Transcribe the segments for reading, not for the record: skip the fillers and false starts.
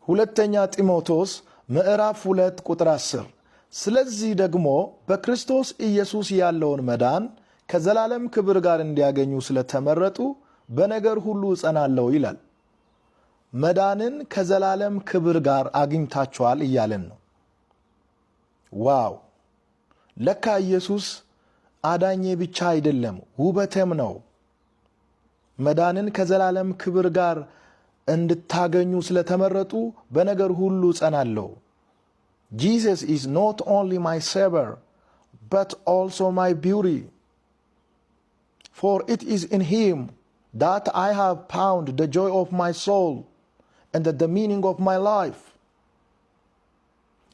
ሁለተኛ ጢሞቴዎስ ምዕራፍ 2 ቁጥር 10፣ ስለዚህ ደግሞ በክርስቶስ ኢየሱስ ያለውን መዳን ከዘላለም ክብር ጋር እንዲያገኙ ስለተመረጡ በነገር ሁሉ እጸናለሁ ይላል። መዳንን ከዘላለም ክብር ጋር አግኝታችኋል እያለን ነው። Wow! ለካ ኢየሱስ አዳኜ ብቻ አይደለም፣ ውበቴም ነው። መዳንን ከዘላለም ክብር ጋር እንድታገኙ ስለተመረጡ በነገር ሁሉ እጸናለሁ። Jesus is not only my Savior but also my beauty, for it is in him that I have found the joy of my soul and the meaning of my life።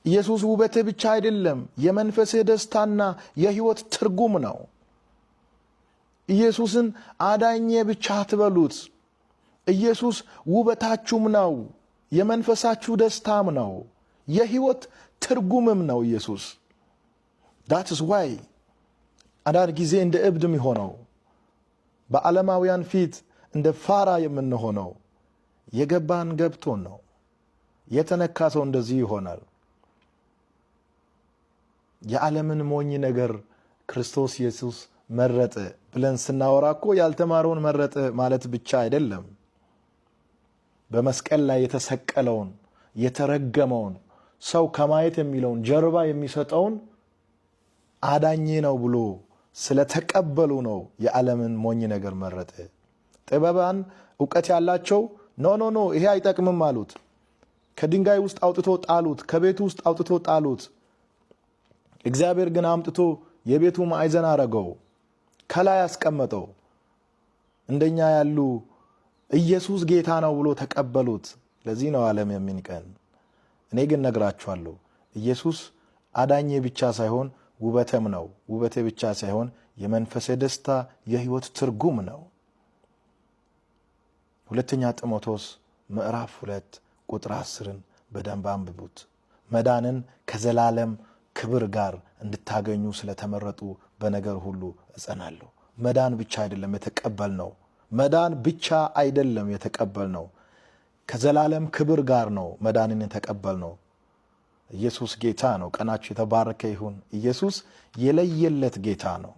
ኢየሱስ ውበቴ ብቻ አይደለም፣ የመንፈሴ ደስታና የሕይወት ትርጉም ነው። ኢየሱስን አዳኜ ብቻ አትበሉት። ኢየሱስ ውበታችሁም ነው፣ የመንፈሳችሁ ደስታም ነው፣ የሕይወት ትርጉምም ነው ኢየሱስ። That's why አንዳንድ ጊዜ እንደ እብድ የሚሆነው፣ በዓለማውያን ፊት እንደ ፋራ የምንሆነው የገባን ገብቶን ነው። የተነካ ሰው እንደዚህ ይሆናል። የዓለምን ሞኝ ነገር ክርስቶስ ኢየሱስ መረጠ ብለን ስናወራ እኮ ያልተማረውን መረጠ ማለት ብቻ አይደለም። በመስቀል ላይ የተሰቀለውን፣ የተረገመውን፣ ሰው ከማየት የሚለውን ጀርባ የሚሰጠውን አዳኜ ነው ብሎ ስለተቀበሉ ነው የዓለምን ሞኝ ነገር መረጠ። ጥበባን እውቀት ያላቸው "No, no, no፣ ይሄ አይጠቅምም" አሉት። ከድንጋይ ውስጥ አውጥቶ ጣሉት። ከቤቱ ውስጥ አውጥቶ ጣሉት። እግዚአብሔር ግን አምጥቶ የቤቱ ማዕዘን አረገው፣ ከላይ አስቀመጠው። እንደኛ ያሉ ኢየሱስ ጌታ ነው ብሎ ተቀበሉት። ለዚህ ነው ዓለም የሚንቀን። እኔ ግን ነግራችኋለሁ፣ ኢየሱስ አዳኜ ብቻ ሳይሆን ውበቴም ነው። ውበቴ ብቻ ሳይሆን የመንፈሴ ደስታ፣ የሕይወት ትርጉም ነው። ሁለተኛ ጢሞቴዎስ ምዕራፍ 2 ቁጥር 10ን በደንብ አንብቡት። መዳንን ከዘላለም ክብር ጋር እንድታገኙ ስለተመረጡ በነገር ሁሉ እጸናለሁ። መዳን ብቻ አይደለም የተቀበልነው። መዳን ብቻ አይደለም የተቀበልነው። ከዘላለም ክብር ጋር ነው መዳንን የተቀበልነው። ኢየሱስ ጌታ ነው። ቀናችሁ የተባረከ ይሁን። ኢየሱስ የለየለት ጌታ ነው።